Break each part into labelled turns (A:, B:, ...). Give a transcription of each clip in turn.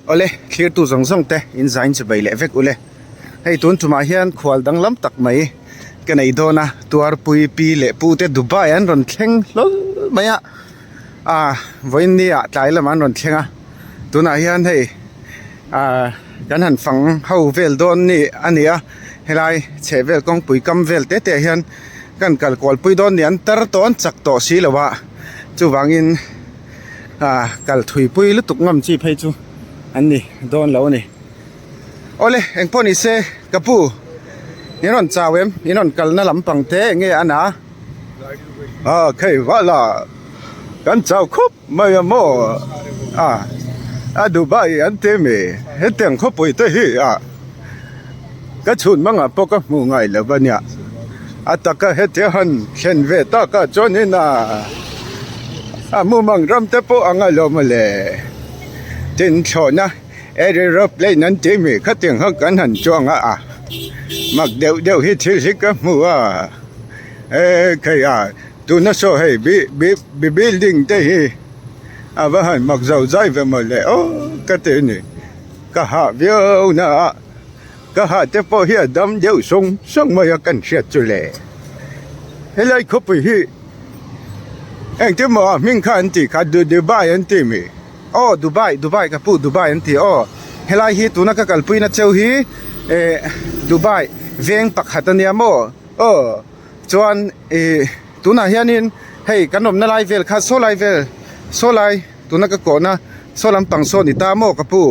A: Awle, thlirtu zawng zawng te in zain chu bei leh vek ule. Hei tun tumah hian khual danglam tak mai ka nei dawn a, Tuarpui pi leh pu te Dubai an rawn thleng hlawl mai a, ah vawiin ni ah tlai lamah an rawn thleng a, tunah hian hei ah kan han fang ho vel dawn ni a ni a, helai chhehvel kawngpui kam vel te te ah hian kan kal kual pui dawn ni an tar tawh an chak tawh si lo a, chuvangin. ah kal thui pui lutuk ngam chi phei chu an ni dawn lo a ni awle engpawh ni se ka pu in rawn chau em in rawn kalna lampang te eng nge a na
B: ah khei vala kan chau khawp mai a maw ah a Dubai an ti mi hetiang khawpui te hi ah. Ka chhun mangah pawh ka hmuh ngai lo a nia. A taka hetia han thlen ve takah chuanin a a mumang ram te pawh ang alawm mawle. Tin thlawhna aeroplane an tih mi khatiang kha kan han chuang a a mak deuh deuh hi thil hi ka hmu a e khei a tuna saw hei bi bi building te hi a va han mak zo zai ve mawle aw ka ti a ni. Ka hah viau na a, ka hah te pawh hi a dam deuh sawng sawng mai a kan hriat chu le. Helai khawpui hi engtin maw a hming kha an tih kha Dubai an ti mi?
A: Aw Dubai, Dubai ka pu Dubai an ti aw. Helai hi tuna ka kalpuina cheu hi eh Dubai veng pakhat a nia maw?
B: Aw.
A: Chuan ih tunah hianin hei kan awmna lai vel kha saw lai vel saw lai tuna ka kawhna saw lampang saw ni ta maw ka pu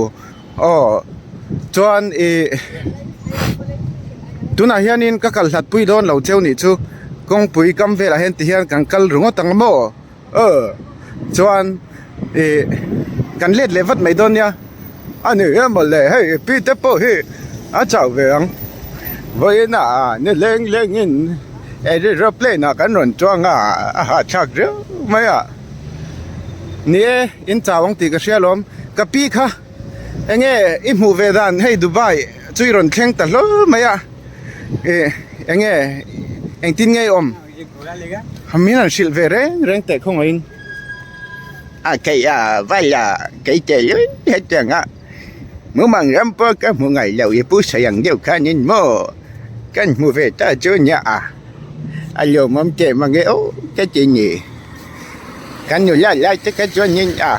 A: aw chuan ih tunah hianin ka kal hlat pui dawn lo cheu nih chu kawngpui kam velah hian ti hian kan kal ringawt ang maw.
B: Aw
A: chuan ih kan let leh vat mai dawn nia
B: a ni em mawle hei pi te pawh hi a chauh ve ang vawiin ah ni leng leng in aeroplane ah kan rawn chuang a a hahthlak riau mai a
A: ni e in chau ang tih ka hria alawm ka pi kha eng nge i hmuh ve dan hei Dubai chu i rawn thleng ta hlawl mai a ih eng nge engtin nge i awm. Min han hrilh ve reng reng teh khawngaihin.
B: A kei a vai a kei te lui hetiang a mumang ram pawh ka hmu ngai lo i pu sawi ang deuh khanin maw kan hmu ve ta chu nia a a lawmawm teh mange aw ka ti ni kan nula lai te kha chuanin a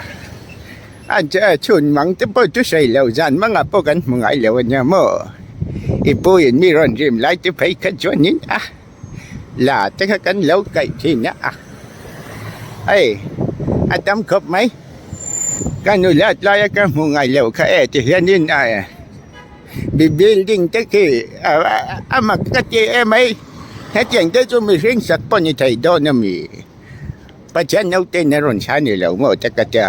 B: a chhun mang te pawh chu sawi lo zan mangah pawh kan hmu ngai lo ania maw i pu in mi rawn rim lai te phei kha chuanin a. La te kha kan lo kaih thin a, hei a tam khawp mai, ka nula tlaia ka hmu ngai lo kha e ti hianin a building te khi a mak ka ti em mai, hetiang te chu mihring sak pawh ni thei dawn a mi, Pathian naute in a rawn chhan ni lo maw te ka tia,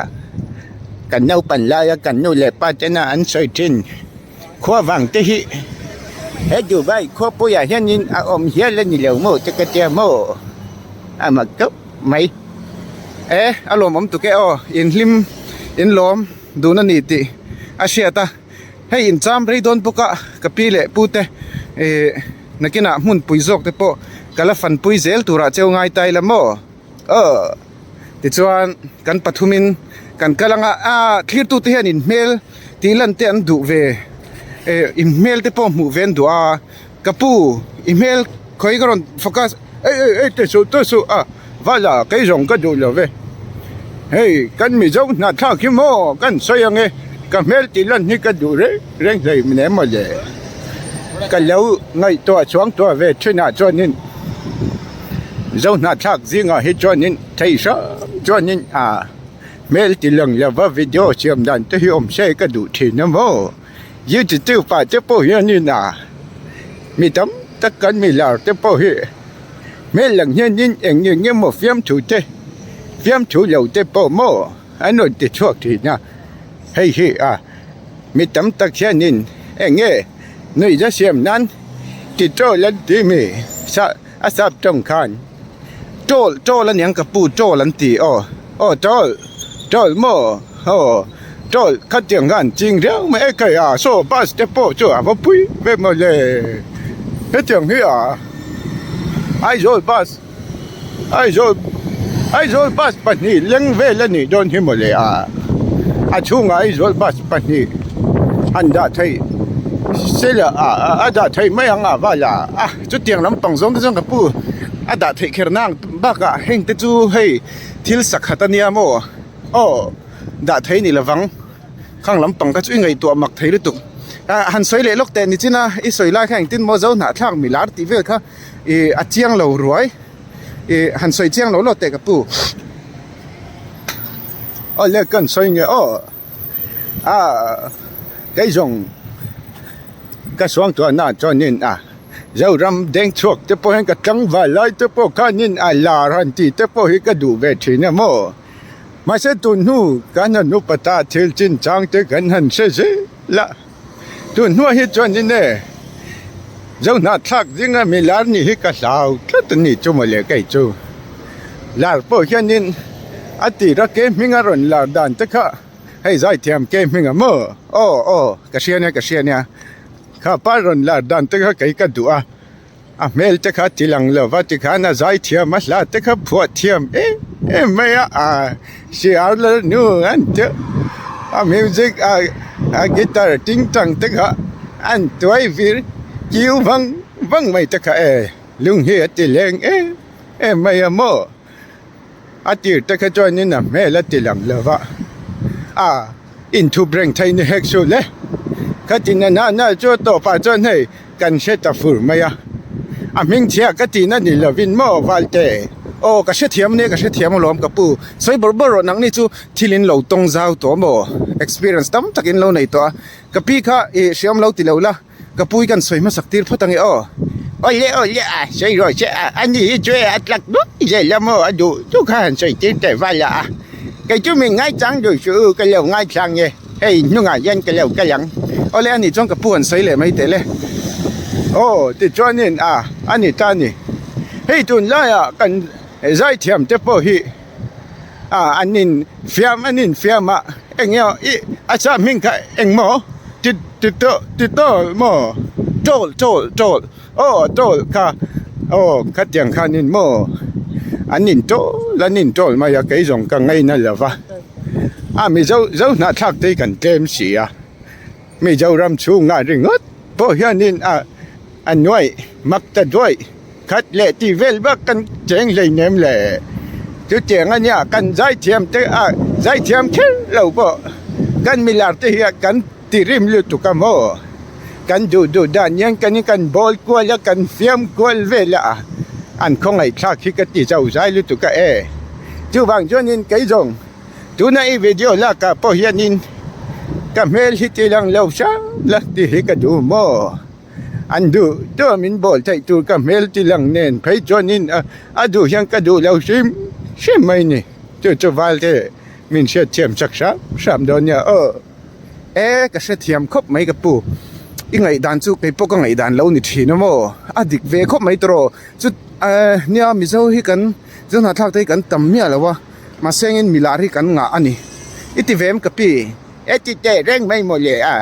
B: kan naupan laia kan nu leh pa tena an sawi thin. Khua vang te hi he Dubai khuapuiah hianin a awm hial a ni lo maw te ka tia maw a mak tawp mai.
A: E a lawmawm tuk e aw in hlim in lawm dun a ni tih a hriat a hei in cham rei dawn bawk a ka pi leh pu te ih nakinah hmunpui zawk te pawh ka la fanpui zel turah cheu ngai ta ila maw.
B: Aw.
A: Tichuan kan pathumin kan kal anga ah thlirtute hian in hmel tih lan te an duh ve eh in hmel te pawh hmuh ve an duh a ka pu i hmel khawi ka rawn focus
B: ei ei ei te suh te suh a vala kei zawng ka duh lo ve hei kan mizo hnahthlak hi maw kan sawi ange ka hmel tih lan hi ka duh reng reng hlei nem mawle ka lo ngaihtuah chhuang tuah ve thinah chuanin. Zo hnahthlak zingah hi chuanin thei hrang chuanin ah hmel ti lang lova video siam dan te hi awm se ka duh thin a maw youtube ah te pawh hianin ah mi tam tak kan mi lar te pawh hi hmel lang hianin eng eng emaw fiamthu te fiamthu lo te pawh maw an rawn ti chhuak thin a hei hi ah mi tam tak hianin eng nge nuihza siam nan ti tawl an ti mi sa a sap tawng khan
A: tawl tawl aniang ka pu tawl an ti aw
B: aw tawl tawl maw aw tawl khatiang khan ching riau mai e kei a saw bus te pawh chu a va pui ve maw le hetiang hi a Aizawl bus Aizawl Aizawl bus pahnih leng vel a nih dawn hi maw le a. A chhungah Aizawl bus pahnih an dah theih sela a dah theih mai ang a val a.
A: A chutiang lampang zawng te chuan ka pu a dah theih kher nang bakah heng te chu hei thil sakhat a nia maw aw dah thei ni lovang khang lampang kha chu i ngaihtuah mak thei lutuk a han sawi leh lawk teh nichin a i sawi lai kha engtin maw zo hnahthlak milar tih vel kha ih a chiang lo ruai. Ih han sawi chiang lo lo teh ka pu.
B: Awle kan sawi nge aw a kei zawng ka suang tuahna chuanin a Zoram deng chhuak te pawh hian ka tlangval lai te pawh khanin a lar han tih te pawh hi ka duh ve thin a maw mahse tun hnu kan han upa ta thil chinchang te kan han hre zel a. Tun hnuah hi chuanin e Zohnahthlak zinga mi lar nih hi ka hlau tlat a ni chu mawle kei chu. Lar pawh hianin a tira ke hminga rawn lar dan te kha hei zaithiam ke hminga maw aw aw ka hria nia ka hria nia kha pa rawn lar dan te kha kei ka duh a a hmel te kha ti lang lo va tikhan a zaithiam a hla te kha phuah thiam em em mai a ah siar la nu an ti a music a a guitar ting tang te kha an tuai vir kiu vang vang mai te kha e lung hi a ti leng em em mai a maw a tir te kha chuanin a hmel a ti lang lo va a inthup reng thei ni hek suh le khatin a nana chu a tawpah chuan hei. Kan hre ta fur mai a, a hming chhia ka tihna ni lovin maw Valte?
A: Aw, ka hrethiam ania, ka hrethiam alawm ka pu. Sawi bawrh bawrh rawh nangni chu thil in lo tawng zau tawh maw? Experience tam tak in lo nei tawh a, ka pi kha i hriam lo ti lo la, ka pu i kan sawi hmasak tir phawt ange aw.
B: Awle awle a, sawi rawh che a, ani hi chu e a tlak dup zel a maw a duh duh kha han sawi tir teh val a, kei chu min ngaichang duh suh u ka lo ngaithlang e. Hei hnungah hian ka lo kal ang.
A: Awle a nih chuan ka pu an sawi leh mai teh le.
B: Aw tichuanin a a ni ta a ni. Hei tunlaiah kan zaithiam te pawh hi a an in fiam an in fiam a eng nge i a chah hming kha eng maw ti ti tawh ti tawh maw
A: tawl tawl tawl
B: aw tawl kha aw khatiang khanin maw an in tawl an in tawl mai a kei zawng ka ngaina lova. A Mizo zo hnahthlak te hi kan tlem si a, Mizoram chhungah ringawt pawh hianin a a nuaih mak ta duaih khat leh tih vel bak kan cheng hleinem le. Chutiang ania kan zaithiam te a zaithiam kher lo pawh kan milar te hi kan ti rim lutuk a maw? Kan duh duh dan hian kan in kan bawl kual a kan fiam kual vel a an khawngaihthlak hi ka ti zo zai lutuk a e. Chuvang chuanin kei zawng tuna i video lakah pawh hianin ka hmel hi ti lang lo hrang la tih hi ka duh maw? An duh duh a min bawl theih tur ka hmel ti lang nen phei chuanin a duh hian ka duh lo hrim hrim mai ni. Chu chu valte min hriatthiam chak hram hram dawn nia aw.
A: E, ka hrethiam khawp mai ka pu. I ngaihdan chu kei pawh ka ngaihdan lo ni thin a maw? A dik ve khawp mai tawh rawh. Chu nia Mizo hi kan Mizo hnahthlak te hi kan tam miah lo a, mahse engin milar hi kan ngah a ni. I ti ve em ka pi?
B: E ti teh reng mai maw le a.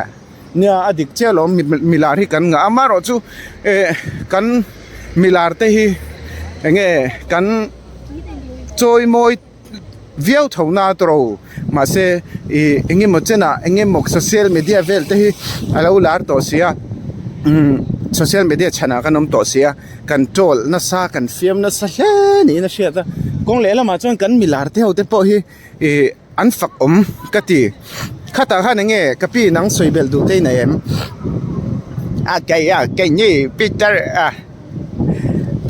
A: Nia a dik chiah alawm milar hi kan ngah a, amaherawhchu kan milar te hi enge kan chawimawi viau tho na tawrh mahse ih eng emaw chenah eng emaw social media vel te hi a lo lar tawh si a umm social media chhanah kan awm tawh si a kan troll nasa kan fiam nasa hle niin a hriat a kawng leh lamah chuan kan milar te ho te pawh hi ih an fak awm ka ti khatah khan eng nge ka pi nang sawi belh duh te i nei em?
B: A kei a kei ni Peter a.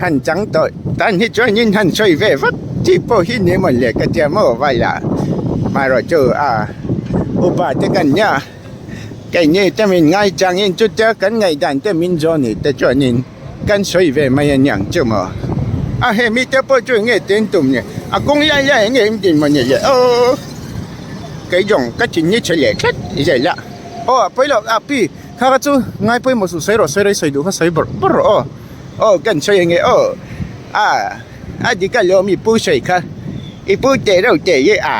B: Han chang tawh tan hi chuanin han sawi ve vak chi pawh hi ni maw le ka tia maw vai la marawh chu a upa te kan nia keini te min ngai changin chutia kan ngaihdan te min zawn ni te chuanin kan sawi ve mai aniang chu maw a hemi te pawh chu enge ten tum ni a kawng lai lai enge in din maw ni le aw kei zawng ka thin ni chhe leh tlat zel a.
A: Aw a pawi loh a pi. Kha kha chu ngai pawimawh suh sawi rawh sawi rawh i sawi duh kha sawi bawrh bawrh rawh aw.
B: Aw kan sawi ange aw a a dik alawm i pu sawi kha i pu teh reuh teh hi a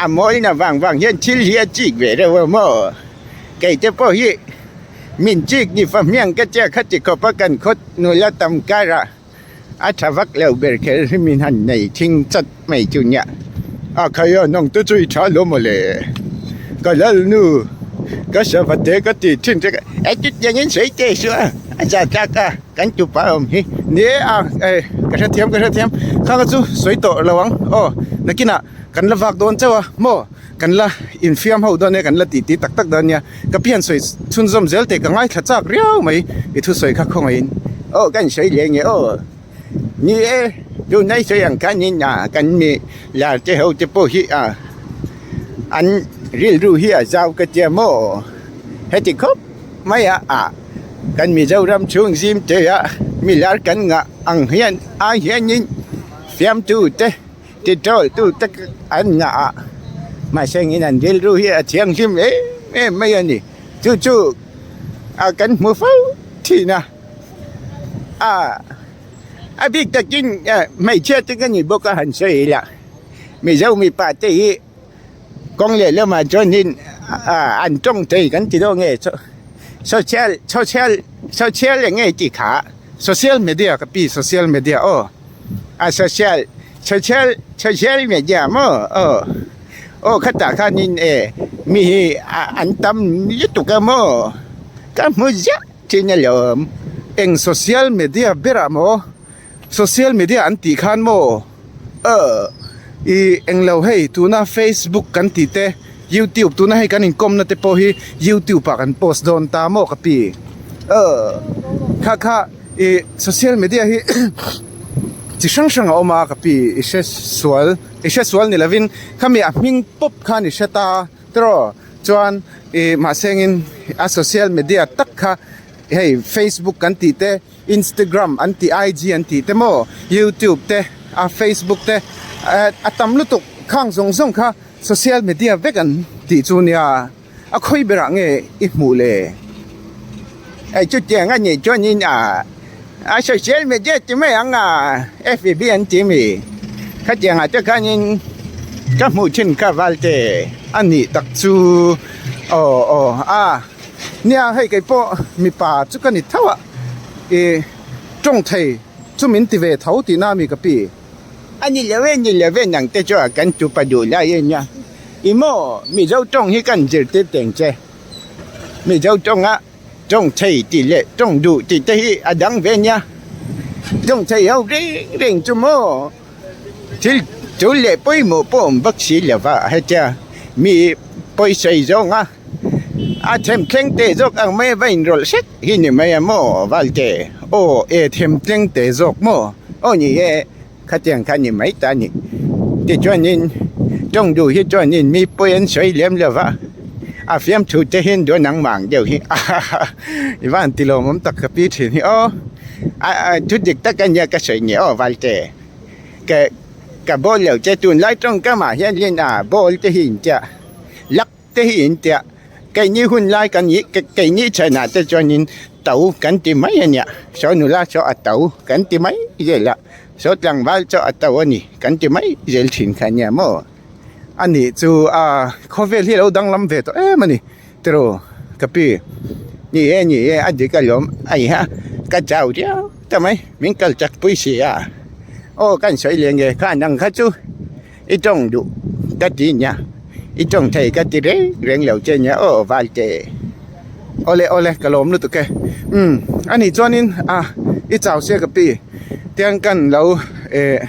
B: a mawlna vang vang hian thil hi a chik ve reuh a maw kei te pawh hi min chik ni fa hmiang ka tia kha ti khawp a kan khawt nula tam kar a. A tha vak lo ber kher hi min han nei thing chat mai chu nia.
A: A khai a, nang te chu i tha lo maw le?
B: Ka lalnu ka sava te ka ti thin che e chutiangin sawi teh suh a, a za tlak a kan tupa awm hi.
A: Ni e a e ka hrethiam ka hrethiam khang kha chu sawi tawh lo ang aw nakinah kan la vak dawn chauh a maw kan la infiam ho dawn nia kan la tih tih tak tak dawn nia ka pian sawi chhunzawm zel teh ka ngaithla chak riau mai i thusawi kha khawngaihin.
B: Aw kan sawi leh nge aw. Ni e, tunlai sawi ang khanin a kan mi lar te ho te pawh hi a an rilru hi a zau ka tia maw? Heti khawp mai a ah kan Mizoram chhung zim te a mi lar kan ngah ang hian ai hianin fiamtu te ti tawl tu te an ngah a mahse engin an rilru hi a thianghlim em em mai a ni. Chu chu a kan hmu fo thin a. A a bik takin hmeichhia te ka ni bawk a han sawi ila Mizo mipa te hi kawng leh lamah chuanin an tawng thei kan ti dawn nge social social social eng nge tih kha
A: social media ka pi social media aw
B: a social social social media maw aw aw khatah khanin e mi hi an tam lutuk a maw ka hmu ziah. Chin a lawm.
A: Eng social media berah maw? Social media an tih khan maw?
B: Aw.
A: I englo hei tuna Facebook kan tih te, YouTube tuna hei kan inkawmna te pawh hi YouTube ah kan post dawn ta maw ka pi?
B: Aw.
A: Kha kha i social media hi chi hrang hrang a awm a ka pi i hre sual i hre sual ni lovin khami a hming pawp khan i hre ta. Tiraw chuan ih mahsengin a social media tak kha hei facebook kan tih te instagram an tih IG an tih te maw youtube te a facebook te eh a tam lutuk khang zawng zawng kha social media vek an tih chu nia a khawi berah nge i hmuh le.
B: Hei chutiang a nih chuanin ah a social media ti mai ang a FB an ti mi khatiangah te khanin ka hmuh thin kha valte
A: a nih tak chu aw aw a nia hei kei pawh mipa chu ka ni tho a ih tawng thei chu min ti ve tho tihna a mi ka pi.
B: A ni lo e ni lo e nang te chu a kan tupa duh lai a nia i maw Mizo tawng hi kan zirtir teng che. Mizo tawnga tawng thei tih leh tawng duh tih te hi a dang ve nia. Tawng thei ho reng reng chu maw thil tul leh pawimawh pawh awm vak si lo va hetia mi pawisawi zawnga a them thleng teh zawk ang mai a va inrawlh hrek hi ni mai a maw Valte?
A: Aw e them thleng teh zawk maw?
B: Aw ni e. Khatiang kha ni mai ta ni. Tichuanin tawng duh hi chuanin mi pawi an sawi lem lo va, a fiamthu te hian duan ang mang deuh hi
A: i va han ti lawmawm tak ka pi thin hi aw.
B: A thu dik tak a nia ka sawi ni aw Valte. Ka ka bawl lo che tunlai tawngkamah hian lin a bawl te hi intia lak te hi in tia keini hun lai kan ih keini chhanah te chuanin to kan ti mai a nia saw nula saw a to kan ti mai zel a saw tlangval chu a to a ni kan ti mai zel thin kha nia maw.
A: A nih chu a khawvel hi a lo danglam ve tawh em a ni tiraw ka pi.
B: Ni e ni e a dik alawm a iha ka chau riau ta mai min kal chak pui si a aw kan sawi leh nge khan ang kha chu. I tawng duh ka ti nia, i tawng thei ka ti reng reng lo che nia aw Valte.
A: Awle awle ka lawm lutuk e. Umm a nih chuanin a i chau sia ka pi tiang kan lo eh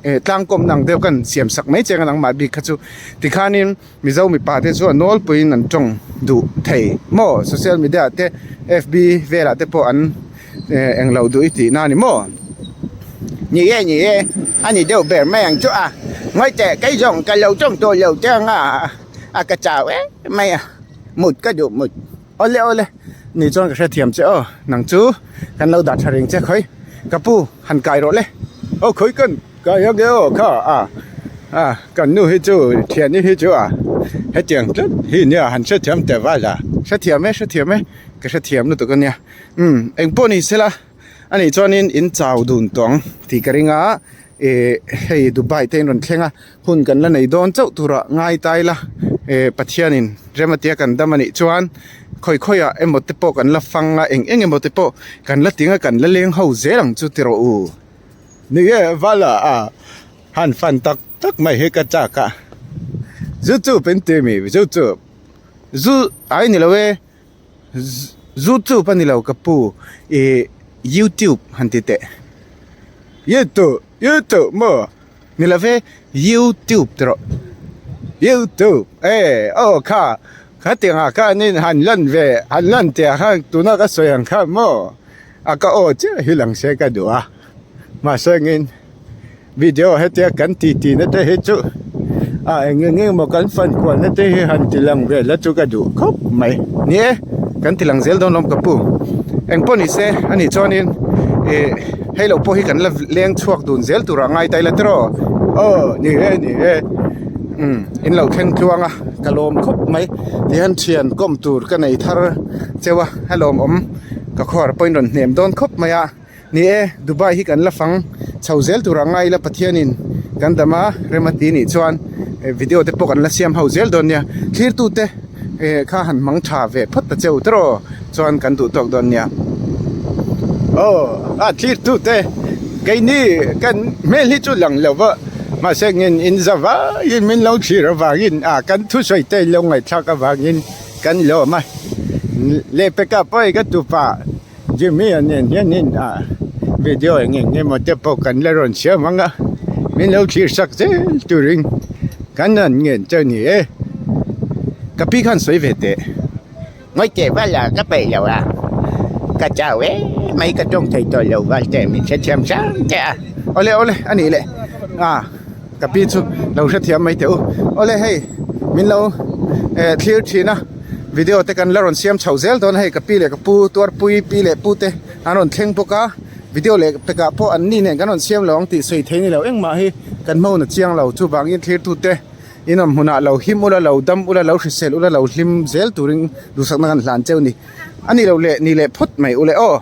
A: eh tlangkawm nang deuh kan siam sak mai che ang nangmah bik kha chu tikhanin Mizo mipa te chu a nawlpuiin an tawng duh thei maw social media ah te FB velah te pawh an eh englo duh i tihna a ni maw?
B: Ni e ni e a ni deuh ber mai ang chu a ngawi teh kei zawng ka lo tawng tawh lo te anga a ka chau em mai a mut ka duh mut.
A: Awle awle ni chuan ka hrethiam che aw nang chu kan lo dah tha reng che khawi ka pu han kai rawh le.
B: Aw khawi kan kai ang e aw kha a a kan nu hi chu thiani hi chu a hetiang tlat hi nia han hrethiam teh val a.
A: Hrethiam e hrethiam e ka hrethiam lutuk ania umm engpawh ni sela. A nih chuanin in chau dun tawng tih ka ring a ih hei Dubai te in rawn thleng a hun kan la nei dawn chauh turah ngai ta ila ih Pathianin rem atia kan dam a nih chuan khawi khawi ah emaw te pawh kan la fang a eng eng emaw te pawh kan la ting a kan la leng ho zel ang chu ti rawh u.
B: Ni e vala a han fan tak tak mai hi ka chak a zu chu pen ti mi zu chu.
A: Zu ai ni lo e Zutube a ni lo ka pu ih youtube han ti teh
B: youtube youtube maw
A: ni lo ve youtube ti rawh
B: youtube e aw kha khatiang ah khanin han lan ve han lan tih ah khan tuna ka sawi ang kha maw a ka aw chiah hi lang se ka duh a mahse engin. Video hetia kan ti tih na te hi chu a eng eng emaw kan fan kual na te hi han ti lang vel a chu ka duh khawp mai.
A: Ni e, kan ti lang zel dawn lawm ka pu. Eng pawh ni se a nih chuanin ih hei loh pawh hi kan la leng chhuak dun zel turah ngai ta ila tiraw?
B: Aw ni e ni e.
A: Umm in lo thleng tluang a ka lawm khawp mai tihian thian kawm tur ka nei thar cheu a a lawmawm ka khuar pawhin rawn hnem dawn khawp mai a. Ni e, Dubai hi kan la fang chho zel tur ang a ila Pathianin kan dam a rem a ti nih chuan video te pawh kan la siam ho zel dawn nia. Thlirtute kha han hmang tha ve phawt ta che u tawh chuan kan duh tawk dawn nia.
B: Aw, a thlirtute keini kan hmel hi chu lang lo va, mahse ngin in za vaiin min lo thlir avangin a kan thusawi te lo ngaihthlak avangin kan lawm a. Lehpekah pawh i ka tupa. Jimmy a nen hianin ah video eng eng emaw te pawh kan la rawn siam ang a min lo thlir sak zel turin kan han ngen che ni e.
A: Ka pi khan sawi ve teh.
B: Ngawi teh val a ka peih lo a ka chau e mai ka tawng thei tawh lo val teh min hrethiam hrang teh a.
A: Awle awle a nih leh ah ka pi chu lo hrethiam mai teh u. Awle hei min lo eh thlir thin a. Video te kan la rawn siam chho zel dawn a hei ka pi leh ka pu tuarpui pi leh pu te an rawn thleng bawk a video leh pekah pawh an ni nen kan rawn siam lo ang tih sawi thei ni lo engmah hi kan hmawn a chiang lo chuvangin thlirtute inawm hmunah lo him ula lo dam ula lo hrisel ula lo hlim zel turin duhsakna kan hlan cheu ni a ni lo leh ni leh phawt mai ule aw.